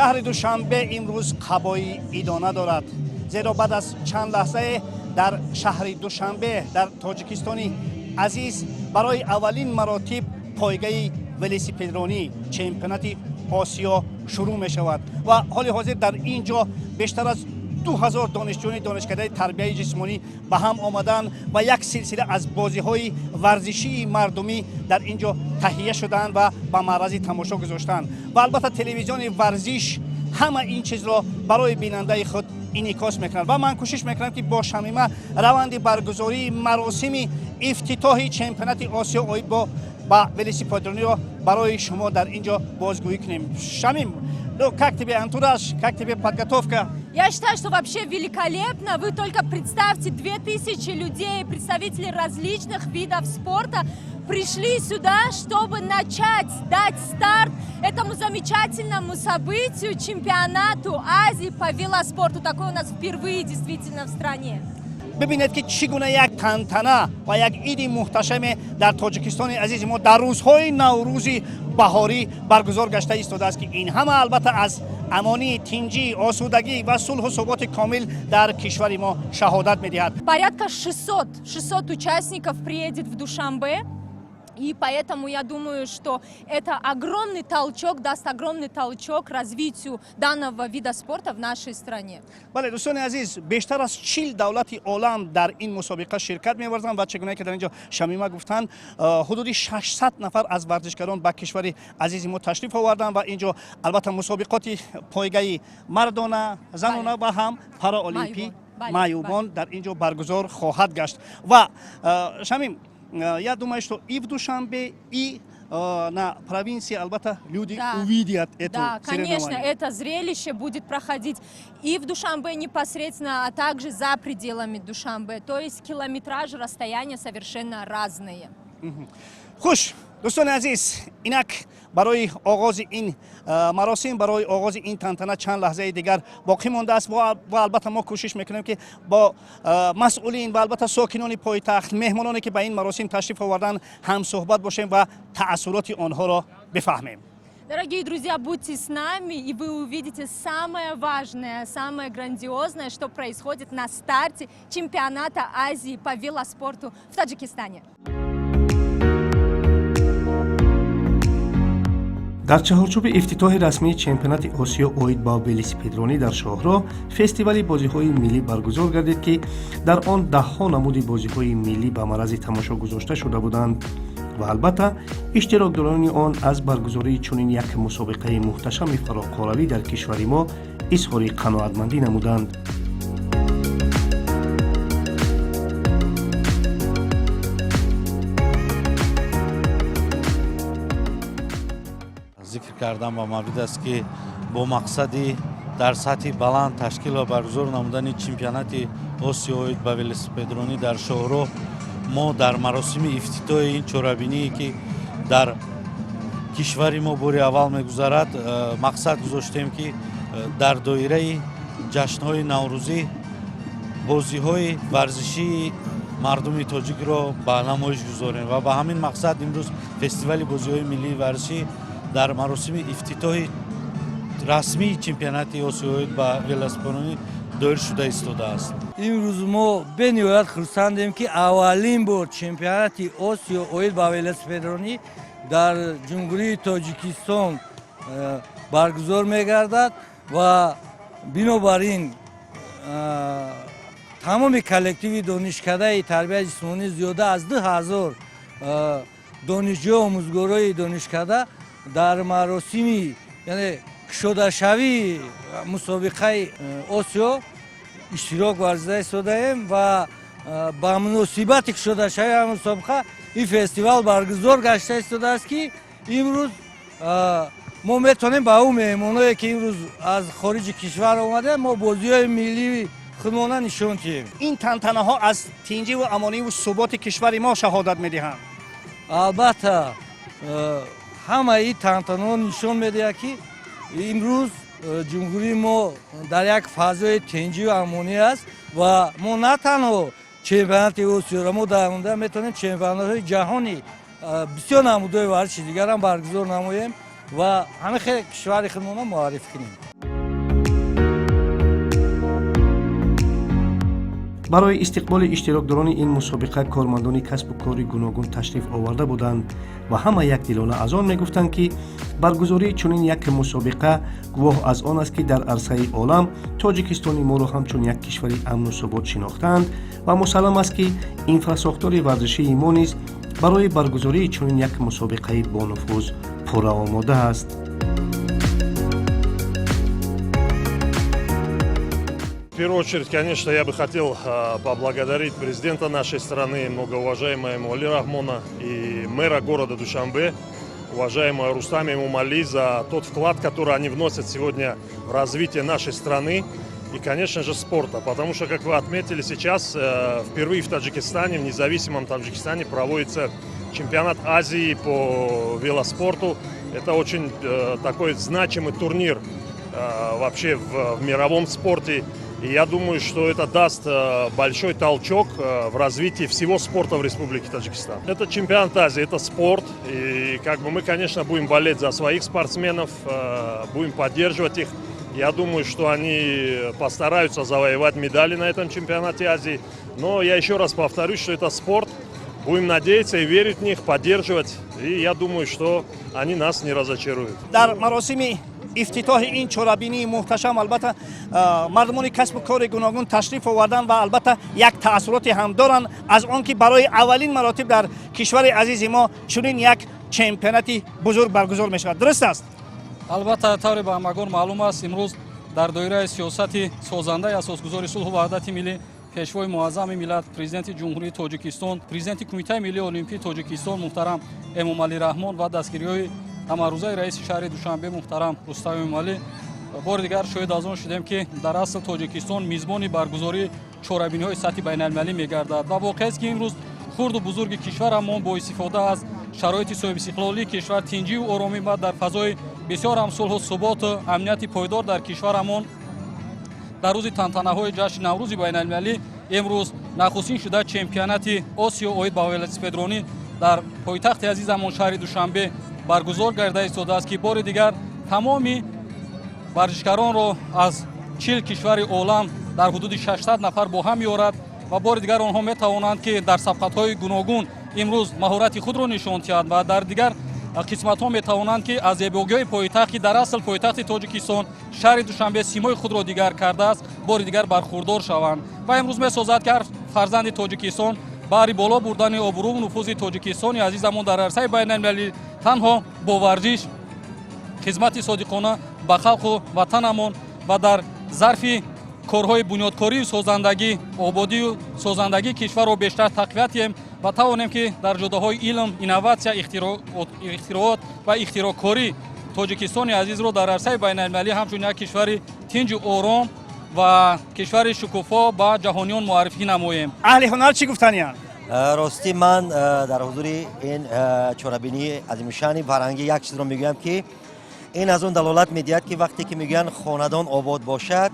Шаҳри Душанбе имрӯз қабои идона дорад, зеро баъд аз чанд лаҳзае дар шаҳри Душанбе, дар Тоҷикистони азиз, барои аввалин маротиб пойгаи велосипедронӣ, чемпионати Осиё шурӯъ мешавад. Ва ҳоли ҳозир дар ин ҷо бештар аз 2000 донишҷӯёни донишкадаи тарбияи ҷисмонӣ ба ҳам омаданд ва як силсила аз бозиҳои варзишии мардумӣ дар ин ҷо таҳия шудаанд ва ба маърази тамошо гузоштанд. Ва албатта, телевизиони Варзиш ҳама ин чизро барои бинандаи худ инъикос мекунад. Ва ман кӯшиш мекунам, ки бо Шамима раванди баргузории маросими ифтитоҳи чемпионати Осиё оид ба велосипедрониро барои шумо дар ин ҷо бозгӯӣ кунем. Шамим, ну как тебе антураж, как тебе подготовка? Я считаю, что вообще великолепно. Вы только представьте, 2000 людей, представители различных видов спорта, пришли сюда, чтобы начать, дать старт этому замечательному событию, чемпионату Азии по велоспорту. Такой у нас впервые действительно в стране. Бибинед, ки чӣ гуна як тантана ва як иди муҳташаме дар Тоҷикистони азизи мо дар рӯзҳои Наврӯзи баҳорӣ баргузор гашта истодааст, ки ин ҳама албатта аз амонӣ, тинҷӣ, осудагӣ ва сулҳу суботи комил дар кишвари мо шаҳодат медиҳад. Порядка 600 участников приедет в Душанбе. И поэтому я думаю, что это огромный толчок, даст огромный толчок развитию данного вида спорта в нашей стране. Бале, дӯстони азиз, бештар аз 40 давлати олам дар ин мусобиқа ширкат меварзанд. Ва чӣ гуна ки дар ин ҷо Шамима гуфтанд, ҳудуди 600 нафар аз варзишгарон ба кишвари азизи мо ташриф оварданд. Ва ин ҷо албатта мусобиқоти пойгаи мардона, занона ва ҳам параолимпӣ, маъюбон дар ин ҷо баргузор хоҳад гашт. Ва Шамим, я думаю, что и в Душанбе, и на провинции, албатта, люди увидят это. Да, конечно, это зрелище будет проходить и в Душанбе непосредственно, а также за пределами Душанбе. То есть километраж, расстояния совершенно разные. Хуш, дӯстони азиз, инак барои оғози ин маросим, барои оғози ин тантана чанд лаҳзаи дигар боқӣ мондааст. Ва албатта мо кӯшиш мекунем, ки бо масъулин ва албатта сокинони пойтахт, меҳмононе ки ба ин маросим ташриф оварданд, ҳамсӯҳбат бошем ва таассуроти онҳоро бифаҳмем. Дорогие друзья, будьте с нами, и вы увидите самое важное, самое грандиозное, что происходит на старте чемпионата Азии по велоспорту в Таджикистане. Дар чаҳорчӯби ифтитоҳи расмии чемпионати Осиё оид ба велосипедронӣ дар шоҳроҳ фестивали бозиҳои миллӣ баргузор гардид, ки дар он даҳҳо намуди бозиҳои миллӣ ба маърази тамошо гузошта шуда буданд. Ва албатта, иштирокдорони он аз баргузории чунин як мусобиқаи муҳташами фароқоравӣ дар кишвари мо изҳори қаноатмандӣ намуданд. Зикр кардан ба маврид аст, ки бо мақсади дар сатҳи баланд ташкил ва баргузор намудани чемпионати Осиё оид ба велосипедронӣ дар шоҳроҳ, мо дар маросими ифтитоҳи ин чорабиние, ки дар кишвари мо бори аввал мегузарад, мақсад гузоштем, ки дар доираи ҷашнҳои наврӯзӣ бозиҳои варзишии мардуми тоҷикро ба намоиш гузорем. Ва ба ҳамин мақсад имрӯз фестивали бозиҳои миллии варзишӣ дар маросими ифтитоҳи расмии чемпионати Осиё оид ба велосипедронӣ доир шуда истодааст. Имрӯз мо бениҳоят хурсандем, ки аввалин бор чемпионати Осиё оид ба велосипедронӣ дар Ҷумҳурии Тоҷикистон баргузор мегардад. Ва бинобар ин тамоми коллективи донишкадаи тарбияи ҷисмонӣ, зиёда аз 2000 донишҷӯ, омӯзгорои донишкада дар маросими, яъне кушодашавии мусобиқаи Осиё иштирок варзида истодаем. Ва ба муносибати кушодашавии мусобиқа ин фестивал баргузор гашта истодааст, ки имрӯз мо метавонем ба ӯ меҳмоное, ки имрӯз аз хориҷи кишвар омадаем, мо бозиҳои миллии худмона нишон диҳем. Ин тантанаҳо аз тинҷиву амониву суботи кишвари мо шаҳодат медиҳанд. Албатта, ҳамаи тантанаҳо нишон медиҳад, ки имрӯз ҷумҳурии мо дар як фазои тинҷиву амонӣ аст. Ва мо на танҳо чемпионати Осиёро, мо дар оянда метавонем чемпионатҳои ҷаҳони бисёр намудҳои варзиши дигарам баргузор намоем ва ҳамин хел кишвари худмонро муаррифӣ кунем. Барои истиқболи иштирокдорони ин мусобиқа кормандони касбу кори гуногун ташриф оварда буданд ва ҳама якдилона аз он мегуфтанд, ки баргузории чунин як мусобиқа гувоҳ аз он аст, ки дар арсаи олам Тоҷикистони моро ҳамчун як кишвари амну субот шинохтаанд ва мусаллам аст, ки инфрасохтори варзишии мо низ барои баргузории чунин як мусобиқаи бонуфуз пурра омода аст. В первую очередь, конечно, я бы хотел поблагодарить президента нашей страны, многоуважаемого Эмомали Рахмона, и мэра города Душанбе, уважаемого Рустама Эмомали, за тот вклад, который они вносят сегодня в развитие нашей страны и, конечно же, спорта. Потому что, как вы отметили, сейчас впервые в Таджикистане, в независимом Таджикистане, проводится чемпионат Азии по велоспорту. Это очень такой значимый турнир вообще в мировом спорте. И я думаю, что это даст большой толчок в развитии всего спорта в Республике Таджикистан. Это чемпионат Азии, это спорт. И как бы мы, конечно, будем болеть за своих спортсменов, будем поддерживать их. Я думаю, что они постараются завоевать медали на этом чемпионате Азии. Но я еще раз повторюсь, что это спорт. Будем надеяться и верить в них, поддерживать. И я думаю, что они нас не разочаруют. Дар маросими ифтитоҳи ин чорабинии муҳташам, албатта, мардумони касбу кори гуногун ташриф оварданд ва, албатта, як таассуроте ҳам доранд аз он, ки барои аввалин маротиб дар кишвари азизи мо чунин як чемпионати бузург баргузор мешавад. Дуруст аст? Албатта, тавре ба ҳамагон маълум аст, имрӯз дар доираи сиёсати созандаи асосгузори сулҳу ваҳдати миллӣ, пешвои муаззами миллат, Президенти Ҷумҳурии Тоҷикистон, Президенти Кумитаи миллии олимпии Тоҷикистон муҳтарам Эмомалӣ Раҳмон ва дастгириҳои ҳамарӯзаи раиси шаҳри Душанбе муҳтарам Рустам Эмомалӣ, бори дигар шоҳид аз он шудем, ки дар асл Тоҷикистон мизбони баргузории чорабиниҳои сатҳи байналмилалӣ мегардад. Ва воқеаст, ки имрӯз хурду бузурги кишварамон бо истифода аз шароити соҳибистиқлолии кишвар, тинҷиву оромӣ ва дар фазои бисёр ҳам сулҳу суботу амнияти пойдор дар кишварамон, дар рӯзи тантанаҳои ҷашни Наврӯзи байналмилалӣ имрӯз нахустин шуда чемпионати Осиё оид ба велосипедронӣ дар пойтахти азизамон шаҳри Душанбе баргузор гарда истодааст, ки бори дигар тамоми варзишгаронро аз 40 кишвари олам дар ҳудуди 600 нафар бо ҳам меорад ва бори дигар онҳо метавонанд, ки дар сабқатҳои гуногун имрӯз маҳорати худро нишон диҳанд ва дар дигар қисматҳо метавонанд, ки аз зебогиҳои пойтахт, ки дар асл пойтахти Тоҷикистон шаҳри Душанбе симои худро дигар кардааст, бори дигар бархурдор шаванд. Ва имрӯз месозад, ки ҳар фарзанди Тоҷикистон баҳри боло бурдани обрӯву нуфузи Тоҷикистони азизамон дар арсаи байналмилалӣ танҳо бо варзиш, хизмати содиқона ба халқу ватанамон ва дар зарфи корҳои бунёдкорию созандагӣ, ободию созандагии кишварро бештар тақвият диҳем ва тавонем, ки дар ҷодаҳои илм, инноватсия, ихтироот ва ихтироъкорӣ Тоҷикистони азизро дар арсаи байналмилалӣ ҳамчун як кишвари тинҷу ором ва кишвари шукуфо ба ҷаҳониён муаррифӣ намоем. Аҳли ҳунар чӣ гуфтаниянд? Ростӣ, ман дар ҳузури ин чорабинии азимушани фарҳангӣ як чизро мегӯям, ки ин аз он далолат медиҳад, ки вақте ки мегӯянд хонадон обод бошад,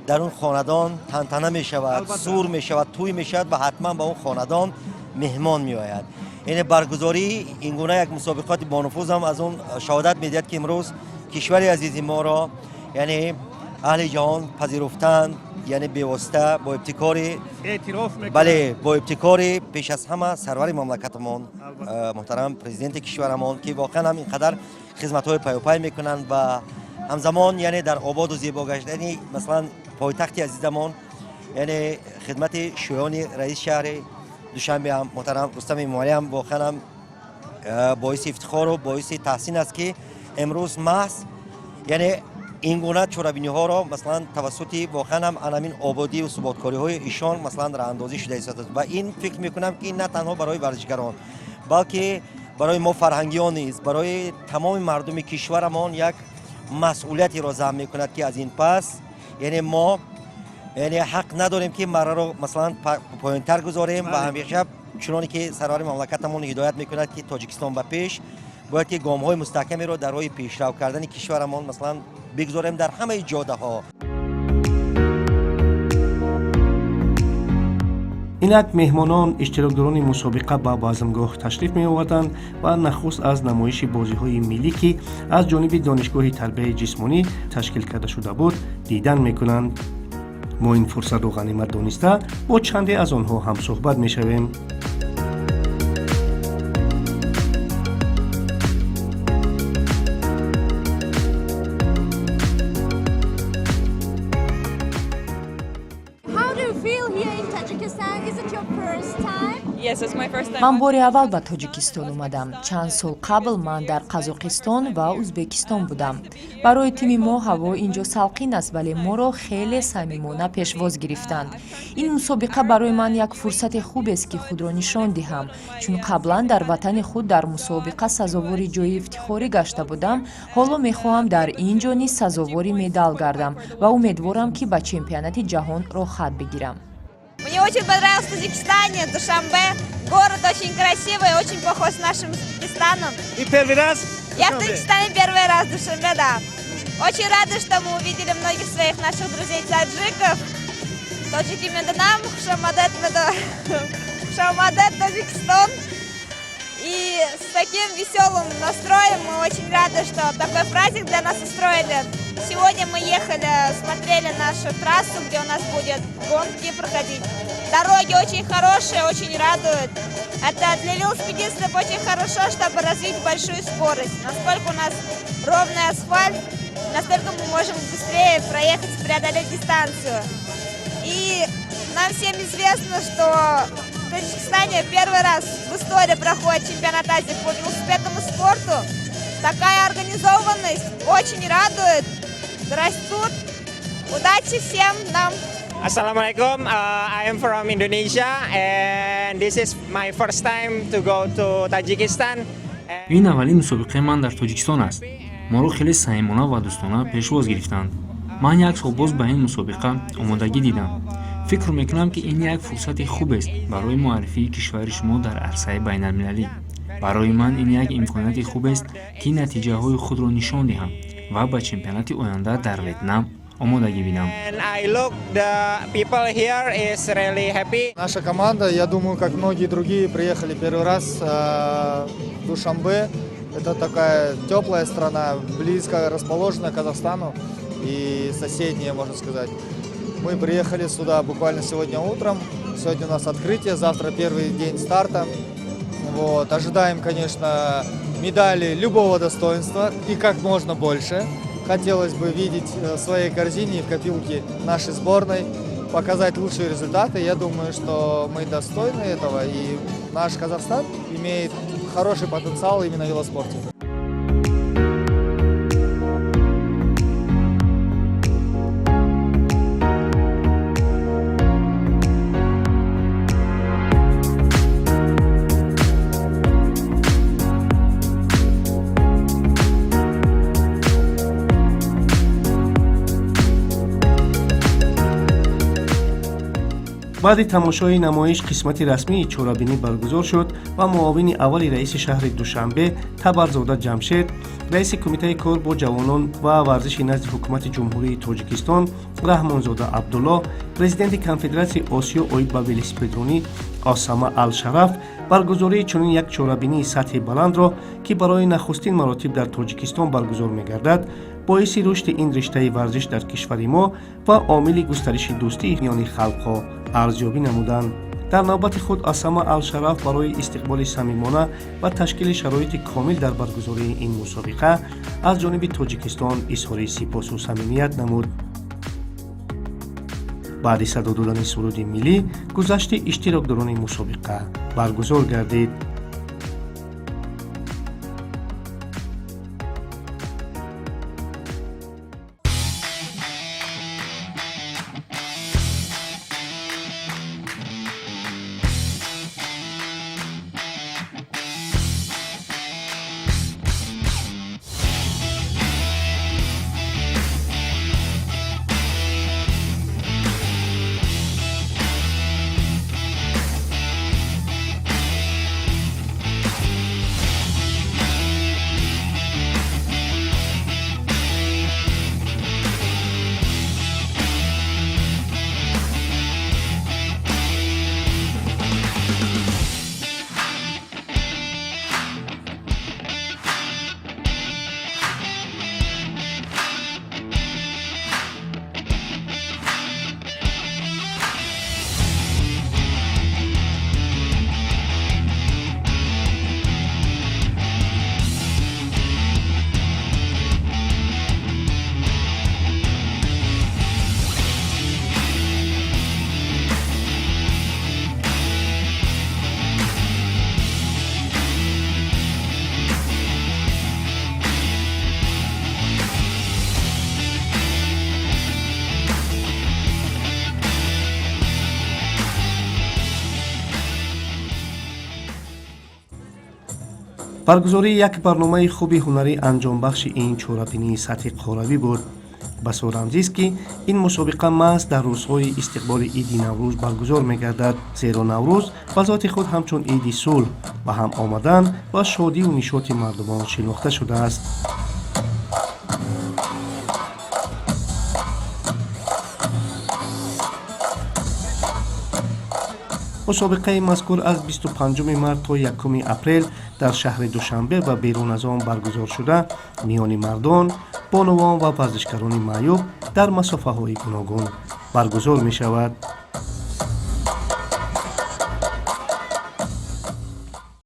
дар он хонадон тантана мешавад, сур мешавад, тӯй мешавад ва ҳатман ба он хонадон меҳмон меояд. Яъне баргузории ин гуна як мусобиқоти бонуфузам аз он шаҳодат медиҳад, ки имрӯз кишвари азизи моро, яъне, аҳли ҷаҳон пазируфтанд, яъне бевосита бо ибтикори бале, бо ибтикори пеш аз ҳама сарвари мамлакатамон, муҳтарам президенти кишварамон, ки воқеан ҳам ин қадар хизматҳои паёпай мекунанд ва ҳамзамон, яъне, дар ободу зебо гаштани, масалан, пойтахти азизамон, яъне хидмати шоёни раиси шаҳри Душанбе ҳам муҳтарам Рустами Эмомалӣ ҳам воқеан ҳам боиси ифтихору боиси таҳсин аст, ки имрӯз маҳз, яъне, ин гуна чорабиниҳоро, масалан, тавассути воқеан ҳам анамин ободию суботкориҳои ишон, масалан, роҳандозӣ шуда истодааст. Ва ин фикр мекунам, ки на танҳо барои варзишгарон, балки барои мо фарҳангиён низ, барои тамоми мардуми кишварамон як масъулиятеро заҳм мекунад, ки аз ин пас, яъне, мо, яъне, ҳақ надорем, ки марраро, масалан, поёнтар гузорем ва ҳамеша чуноне ки сарвари мамлакатамон ҳидоят мекунад, ки Тоҷикистон ба пеш, бояд ки гомҳои мустаҳкамеро дар роҳи пешрав кардани кишварамон, масалан, бигзорем дар ҳамаи ҷодаҳо. Инак, меҳмонон, иштирокдорони мусобиқа ба базмгоҳ ташриф меоварданд ва нахуст аз намоиши бозиҳои миллӣ, ки аз ҷониби Донишгоҳи тарбияи ҷисмонӣ ташкил карда шуда буд, дидан мекунанд. Мо ин фурсатро ғанимат дониста, бо чанде аз онҳо ҳамсӯҳбат мешавем. How do you feel here in Tajikistan? Is it your first time? Yes, it's my first time. Ман бори аввал ба Тоҷикистон омадам. Чанд сол қабл ман дар Қазоқистон ва Ӯзбекистон будам. Барои тими мо ҳаво ин ҷо салқин аст, вале моро хеле самимона пешвоз гирифтанд. Ин мусобиқа барои ман як фурсати хубест, ки худро нишон диҳам, чун қаблан дар ватани худ дар мусобиқа сазовори ҷои ифтихорӣ гашта будам. Ҳоло мехоҳам дар ин ҷо низ сазовори медал гардам ва умедворам, ки ба чемпионати ҷаҳон роҳхат бигирам. Мне очень понравилось в Таджикистане, Душанбе. Город очень красивый, очень похож с нашим Узбекистаном. И первый раз? Я в Таджикистане первый раз, в Душанбе, да. Очень рада, что мы увидели многих своих наших друзей таджиков. Тоҷикӣ медонам, хушомадед, хушомадед, Таджикистан. И с таким веселым настроем мы очень рады, что такой праздник для нас устроили. Сегодня мы ехали, смотрели нашу трассу, где у нас будет гонки проходить. Дороги очень хорошие, очень радуют. Это для велосипедистов очень хорошо, чтобы развить большую скорость. Насколько у нас ровный асфальт, настолько мы можем быстрее проехать, преодолеть дистанцию. И нам всем известно, что в Таджикистане первый раз в истории проходит чемпионат Азии по велосипедному спорту. Такая организованность очень радует. Растут. Удачи всем нам! Assalamualaikum, I am from Indonesia and this is my first time to go to Tajikistan. Ин аввалин мусобиқаи ман дар Тоҷикистон аст. Моро хеле самимона ва дӯстона пешвоз гирифтанд. Ман як сол боз ба ин мусобиқа омодагӣ дидам. Фикр мекунам, ки ин як фурсати хубест барои муаррифии кишвари шумо дар арсаи байналмилалӣ. Барои ман ин як имконияти хубест, ки натиҷаҳои худро нишон диҳам ва ба чемпионати оянда дар Ветнам омодагӣ бинам. And I look, the people here is really happy. Наша команда, я думаю, как многие другие, приехали первый раз в Душанбе. Это такая теплая страна, близко расположена к Казахстану и соседняя, можно сказать. Мы приехали сюда буквально сегодня утром. Сегодня у нас открытие, завтра первый день старта. Вот. Ожидаем, конечно, медали любого достоинства и как можно больше. Хотелось бы видеть в своей корзине и в копилке нашей сборной, показать лучшие результаты. Я думаю, что мы достойны этого, и наш Казахстан имеет хороший потенциал именно в велоспорте. Баъди тамошои намоиш қисмати расмии чорабинӣ баргузор шуд ва муовини аввали раиси шаҳри Душанбе Табарзода Ҷамшед, раиси Кумитаи кор бо ҷавонон ва варзиши назди Ҳукумати Ҷумҳурии Тоҷикистон Раҳмонзода Абдулло, президенти Конфедератсияи Осиё оид ба велосипедронӣ Осама Алшараф баргузории чунин як чорабинии сатҳи баландро, ки барои нахустин маротиб дар Тоҷикистон баргузор мегардад, боиси рушди ин риштаи варзиш дар кишвари мо ва омили густариши дӯстии миёни халқҳо арзёбӣ намуданд. Дар навбати худ Асама Алшараф барои истиқболи самимона ва ташкили шароити комил дар баргузории ин мусобиқа аз ҷониби Тоҷикистон изҳори сипосу самимият намуд. Баъди садо додани суруди миллӣ гузашти иштирокдорони мусобиқа баргузор гардид. Баргузории як барномаи хуби ҳунарӣ анҷомбахши ин чорабинии сатҳи қорравӣ буд. Басо рамзист, ки ин мусобиқа маҳз дар рӯзҳои истиқболи иди Наврӯз баргузор мегардад, зеро Наврӯз ба зоти худ ҳамчун иди сулҳ ба ҳам омадан ва шодиву нишоти мардумон шинохта шудааст. Мусобиқаи мазкур аз 25 март то 1 апрел дар шаҳри Душанбе ва берун аз он баргузор шуда, миёни мардон, бонувон ва варзишгарони маъюб дар масофаҳои гуногун баргузор мешавад.